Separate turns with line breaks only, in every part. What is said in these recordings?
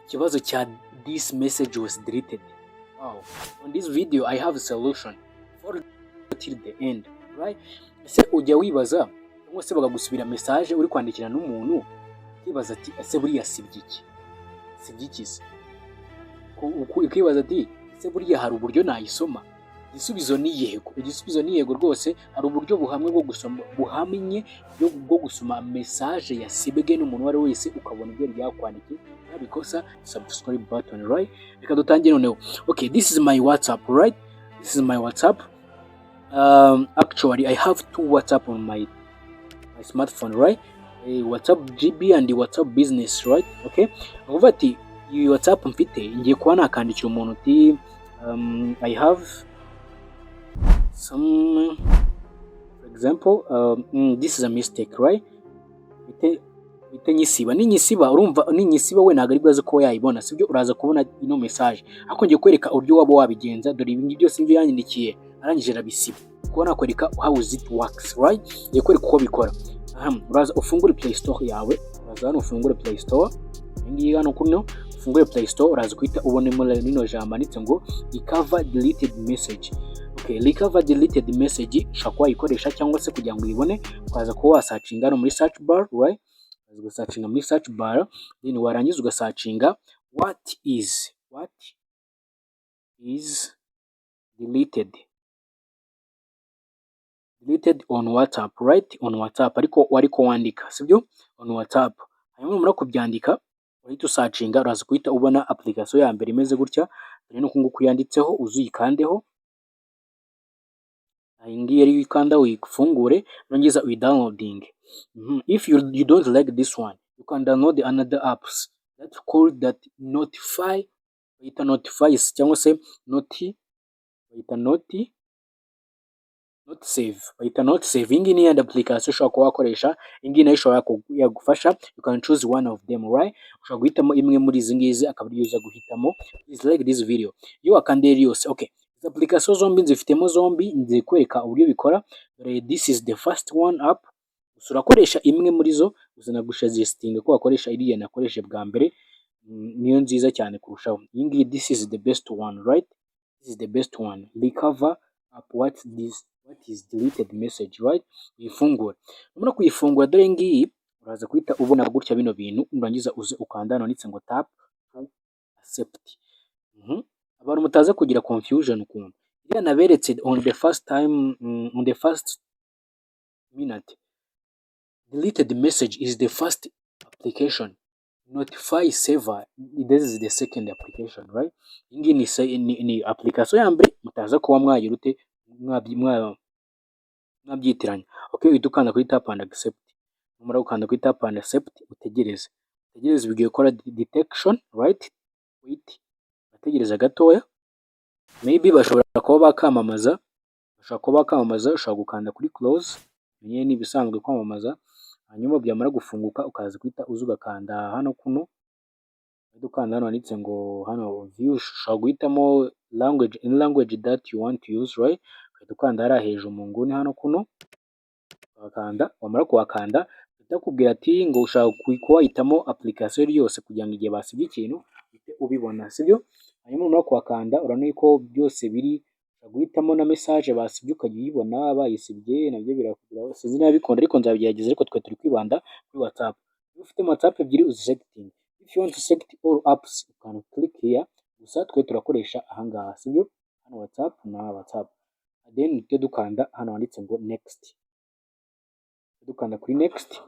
Ikibazo cya "This message was deleted." Wow. On this video I have a solution. Follow till the end, right? Ese ujya wibaza cyangwa se bakagusubira message uri kwandikira n'umuntu, ukibaza ati: "Ese buriya sibye iki? Sibye iki se?" Ukibaza ati: "Ese buriya hari uburyo nayisoma?" Igisubizo ni yego. Igisubizo ni yego rwose. Hari uburyo buhamwe bwo gusoma, buhamye bwo gusoma message yasibwe n'umuntu uwo ari we wese, ukabona ibyo yari yakwandikiye ntabikosa. Subscribe button, right? Reka dutangire noneho. Okay, this is my WhatsApp, right? This is my WhatsApp. Actually I have two WhatsApp on my smartphone, right? WhatsApp GB and WhatsApp Business, right? Okay, ukuvuga ati iyi WhatsApp mfite, ngiye kuba nakandikira umuntu uti I have some, for example, this is a mistake, right? Ite nyisiba. Ninyisiba, urumva ninyisiba we ntabwo ari bwaze ko yayibona, sibyo? Uraza kubona ino message, ariko ngiye kwereka uburyo waba wabigenza. Dore ibi byose nibyo yanyandikiye, arangije arabisiba. Kuba nakwereka how is it works, right? Ngiye kwereka uko bikora. Uraza ufungure Play Store yawe. Uraza hano ufungure Play Store iyi ngiyi hano kuno, ufungure Play Store. Uraza guhita ubonemo rino jambo handitse ngo "Recover deleted message". Okay, "Recover deleted message" ushobora kuba wayikoresha, cyangwa se kugira ngo uyibone ukaza kuba wasearchinga hano muri search bar, right? Ukaza ugasearchinga muri search bar, then warangiza ugasearchinga "What is deleted on WhatsApp", right? On WhatsApp, ariko ariko wandika, sibyo? On WhatsApp. Hanyuma numara kubyandika uhita usearchinga, uraza guhita ubona application ya mbere imeze gutya. Dore nuku nguku yanditseho, uze uyikandeho. Iyi ngiyi ariyo ukanda, uyifungure, nurangiza uyidownloading. If you don't like this one, you can download another apps that called that notify, bayita notifies cyangwa se noti, bayita noti not save, bayita not save. Iyi ngiyi ni iyindi application ushobora kuba wakoresha. Iyi ngiyi nayo ishobora yagufasha. You can choose one of them, right? Ushobora guhitamo imwe muri izi ngizi, akaba ariyo uza guhitamo. Please like this video iyo wakandiye yose. Okay, izi application zombi nzifitemo zombi, ngiye kwereka uburyo bikora. Dore, this is the first one app. Gusa urakoresha imwe muri zo. Gusa nagusuggestinga ko wakoresha iriya nakoresheje bwa mbere, niyo nziza cyane kurushaho iyi ngiyi. This is the best one, right? This is the best one, recover app what is deleted message, right? Uyifungura. Numara kuyifungura, dore ngiyi, uraza guhita ubona gutya bino bintu. Nurangiza uze ukanda hano handitse ngo "Tap to accept". Abantu mutaza kugira confusion ukuntu iriya naberetse on the first time, on the first minute, deleted message is the first application, notify saver, this is the second application, right? Iyi ngiyi ni application ya mbere, mutaza kuba mwagira ute, mwabyitiranya. Okay, uhita ukanda kuri "Tap and accept". Numara gukanda kuri "Tap and accept", utegereze, bigiye gukora detection, right? Wait, urategereza gatoya. Maybe bashobora kuba bakamamaza, bashobora kuba bakamamaza. Ushobora gukanda kuri "Close", nyine ni ibisanzwe kwamamaza. Hanyuma byamara gufunguka, ukaza guhita uza ugakanda hano kuno, ukanda hano handitse ngo hano "View". Ushobora guhitamo language, in language that you want to use, right? Ugahita ukanda hariya hejuru mu nguni hano kuno, ugakanda. Wamara kuhakanda, bahita ati ngo ushaka kuba wahitamo application yose kugira ngo igihe basibye ikintu uhite ubibona, sibyo? Hanyuma numara kuhakanda, urabona ko byose biri guhitamo, na message basibye ukajya uyibona bayisibye. Nabyo birakugeraho. Sinzi niba bikunda, ariko nzabigerageza. Ariko twe turi kwibanda kuri WhatsApp. Iyo ufite WhatsApp ebyiri uziselecting. If you want to select all apps, you can click here. Gusa twe turakoresha ahangaha, sibyo? Hano WhatsApp na WhatsApp. Then tujye dukanda hano handitse ngo "Next". Dukanda kuri "Next".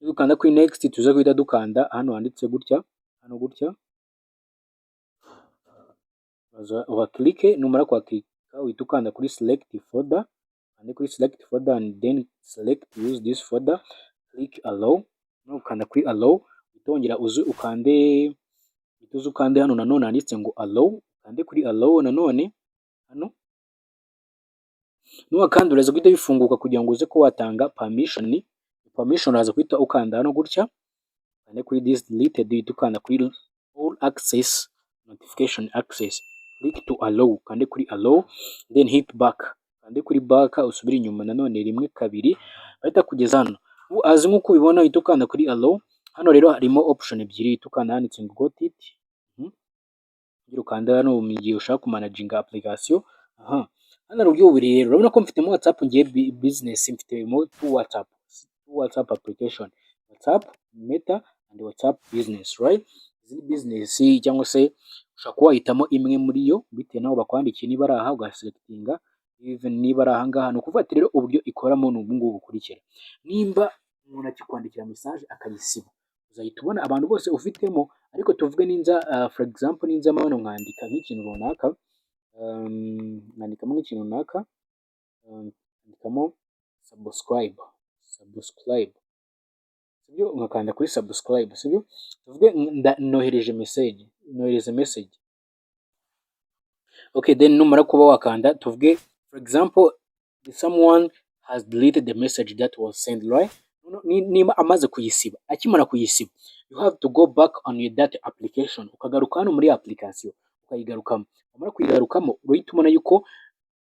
Dukanda kuri "Next", tuze guhita dukanda hano handitse gutya, hano gutya, uhaclicke. Numara kuhaclicka, uhita ukanda kuri "Select folder". Ukande kuri "Select folder" and then select "Use this folder". Click "Allow". Nukanda kuri "Allow", uhita wongera uze ukande, uhita uza ukande hano nanone handitse ngo "Allow". Ukande kuri "Allow" nanone hano. Nuhakanda, uraza guhita bifunguka kugira ngo uze kuba watanga permission. Permission, uraza guhita ukanda hano gutya, ukande kuri "This deleted", uhita ukanda kuri "All access notification access", click to "Allow", ukande kuri "Allow", then hit "Back", ukande kuri "Back", usubire inyuma nanone rimwe, kabiri, bahita kugeza hano. Azi nk'uko ubibona, uhita ukanda kuri "Allow". Hano rero harimo option ebyiri. Tukanda handitse ngo "Got it". Ugira ukanda hano mu gihe ushaka kumanaginga application. Aha hano hari uburyo bubiri rero. Urabona ko mfitemo WhatsApp ngiye business, mfitemo two WhatsApp application, WhatsApp Meta and WhatsApp Business, right? Izi ni business, cyangwa se ushobora kuba wahitamo imwe muri yo bitewe n'aho bakwandikiye. Niba ari aha, ugaselectinga, even niba ari aha ngaha. Ni ukuvuga ati rero uburyo ikoramo ni ubu ngubu bukurikira: nimba umuntu akikwandikira message akayisiba, uzahita ubona abantu bose ufitemo. Ariko tuvuge ninza, for example, ninzamo hano nkandika nk'ikintu runaka, nkandikamo nk'ikintu runaka, nkandikamo "subscribe", "subscribe", sibyo? Nkakanda kuri "subscribe", sibyo? Tuvuge nohereje message, nohereza message. Okay, then numara kuba wakanda, tuvuge for example someone has deleted the message that was sent, right? Niba amaze kuyisiba, akimara kuyisiba, you have to go back on your that application, ukagaruka hano muri application, ukayigarukamo. Wamara kuyigarukamo, urahita ubona yuko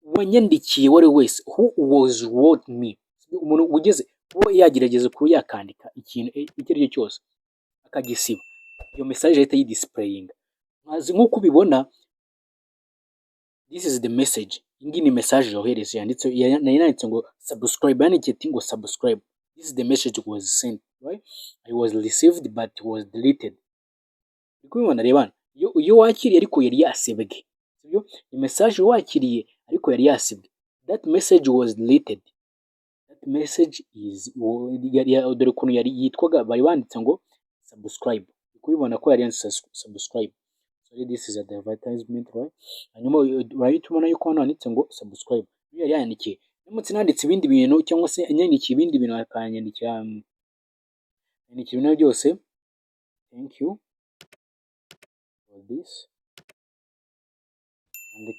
wanyandikiye uwo ari we wese, who was wrote me, umuntu ugeze kuba yagerageza kuba yakandika ikintu icyo ari cyo cyose akagisiba, iyo message ahita yidisplayinga. Nk'uko ubibona, this is the message. Iyi ngiyi ni message yohereze yanditse, nari nanditse ngo "subscribe", yandikiye ati ngo "subscribe". This is the message was sent, right? I was received but was deleted. Uri kubibona? Reba hano, iyo wakiriye ariko yari yasibwe, sibyo? Ni message wakiriye ariko yari yasibwe. That message was deleted. That message is dore ukuntu yari yitwaga, bari banditse ngo "subscribe". Uri kubibona ko yari yanditse "subscribe". Sorry, this is advertisement, right? Hanyuma urahita ubona yuko hano handitse ngo "subscribe". Iyo yari yandikiye, ndamutse nanditse ibindi bintu, cyangwa se yanyandikiye ibindi bintu, akanyandikira yandikira ibintu byose, "Thank you for this",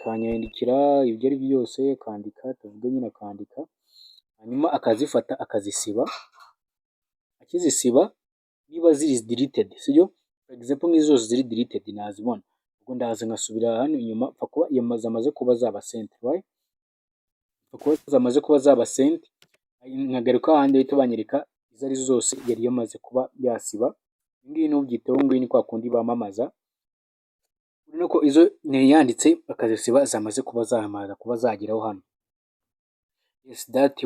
akanyandikira ibyo ari byo byose, akandika, tuvuge nyine akandika, hanyuma akazifata akazisiba. Akizisiba, niba ziri deleted, sibyo? For example, nk'izi zose ziri deleted nazibona. Ubwo ndaza nkasubira hano inyuma, pfa kuba iyo zamaze kuba zaba sent, right? Pfa kuba zamaze kuba zaba sent, nkagaruka ahandi, bahita banyereka izo ari zo zose yari yamaze kuba yasiba. Ibi ngibi ntubyiteho, ngibi ni kwa kundi bamamaza. Urabona ko izo yari yanditse akazisiba zamaze kuba zamara kuba zageraho hano. Yes, that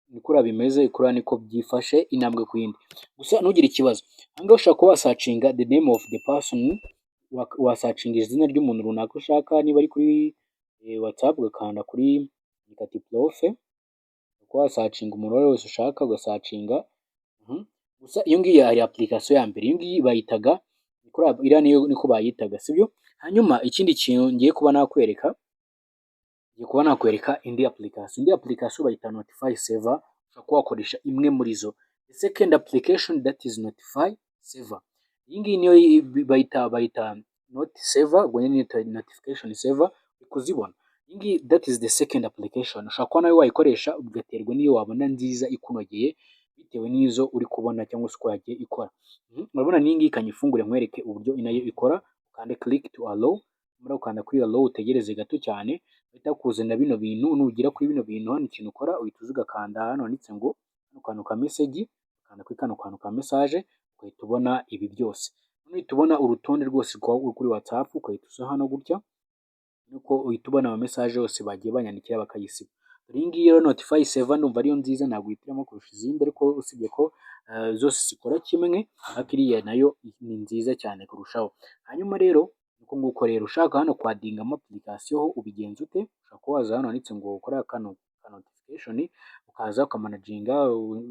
ni kuriya bimeze, kuriya niko byifashe intambwe ku yindi. Gusa ntugire ikibazo, aha ngaha ushobora kuba wasearchinga the name of the person, wasearchinga izina ry'umuntu runaka ushaka. Niba ari kuri WhatsApp, ugakanda kuri kati profe, ukaba wasearchinga umuntu uwo ari we wese ushaka, ugasearchinga. Gusa iyo ngiyo yari application ya mbere, iyo ngiyi bayitaga iriya niyo niko bayitaga, sibyo? Hanyuma ikindi kintu ngiye kuba nakwereka indi application. Indi application bayita Notify Saver. Ushobora kuba wakoresha imwe muri zo. The second application, that is Notify Saver. Iyi ngiyi niyo bayita Not Saver, ubwo nyine ni Notification Saver, uri kuzibona. Iyi ngiyi, that is the second application. Ushobora kuba nawe wayikoresha, ugaterwa n'iyo wabona nziza ikunogeye bitewe n'izo uri kubona cyangwa se uko yagiye ikora. Urabona n'iyi ngiyi, kanyifungure nkwereke uburyo nayo ikora. Ukande "click to allow". Numara gukanda kuri "allow", utegereze gato cyane, bahita bakuzanira bino bintu. Nugera kuri bino bintu hano, ikintu ukora, uhita uza ugakanda hano handitse ngo kano kantu ka message, ukanda kuri kano kantu ka message, ugahita ubona ibi byose. Uhita ubona urutonde rwose rwa kuri WhatsApp, ugahita uza hano gutya, nuko uhita ubona ama message yose bagiye banyandikira bakayisiba. Dore iyi ngiyi rero, Notify Saver, ndumva ariyo nziza, ntabwo uyitiramo kurusha izindi, ariko usibye ko zose zikora kimwe, ariko iriya nayo ni nziza cyane kurushaho. Hanyuma rero uko nguko rero, ushaka hano kwaddingamo application ho ubigenza ute? Ushobora kuba waza hano handitse ngo kuri kano ka notification, ukaza ukamanaginga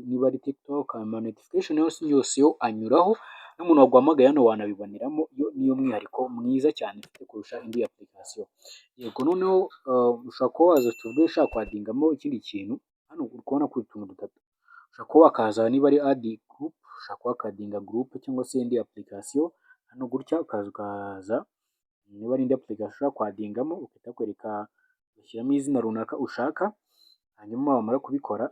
niba ari TikTok, ama notification yose yose yo anyuraho, n'umuntu waguhamagaye hano wanabiboneramo. Yo niyo mwihariko mwiza cyane ifite kurusha indi application. Yego, noneho ushobora kuba waza, tuvuge ushaka kwaddingamo ikindi kintu, hano uri kubona ko utuntu dutatu. Ushobora kuba wakaza, niba ari add group, ushobora kuba wakaddinga group cyangwa se indi application hano gutya, ukaza niba ari indi application ushaka kwaddingamo, ugahita bakwereka, ugashyiramo izina runaka ushaka, hanyuma wamara kubikora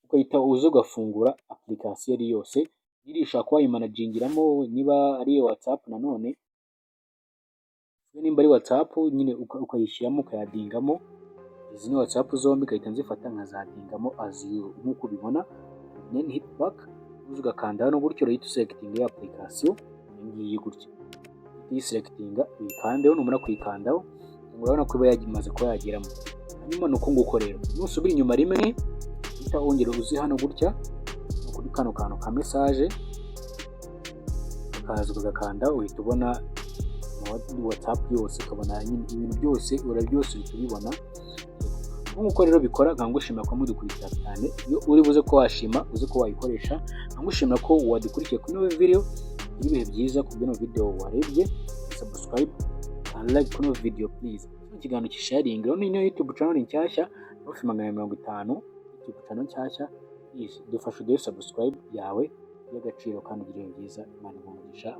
ugahita uza ugafungura application iyo ari yose. Iriya ushobora kuba wayimanagingiramo, niba ari WhatsApp nanone, nimba ari WhatsApp nyine ukayishyiramo, ukayaddingamo. Izi ni WhatsApp zombi, ugahita nzifata nkazaddingamo nk'uko ubibona, then hit back. Uza ugakanda hano gutyo, urahita uselectinga ya application iyi ngiyi gutya. Uyiselectinga, uyikandeho. Numara kuyikandaho, urabona ko iba yamaze kuba yageramo. Hanyuma ni uko nguko rero. Nusubira inyuma rimwe, uhita wongera uzi hano gutya kuri kano kantu ka message, ukaza ugakanda, uhita ubona WhatsApp yose, ukabona nyine ibintu byose, ura byose uhita ubibona. Nk'uko rero bikora, nkangushimira ko mudukurikira cyane. Iyo uri buze ko washima, uzi ko wayikoresha, nkangushimira ko wadukurikiye kuri ino video. Ibihe byiza ku bw'ino video warebye. Subscribe and like kuno video, please. Kino kiganiro kisharinga. Rero niyo YouTube channel ni nshyashya, hafi 250, YouTube channel nshyashya. Please dufashe uduhe subscribe yawe y'agaciro, kandi ugire ibihe byiza. Imana iguhe umugisha.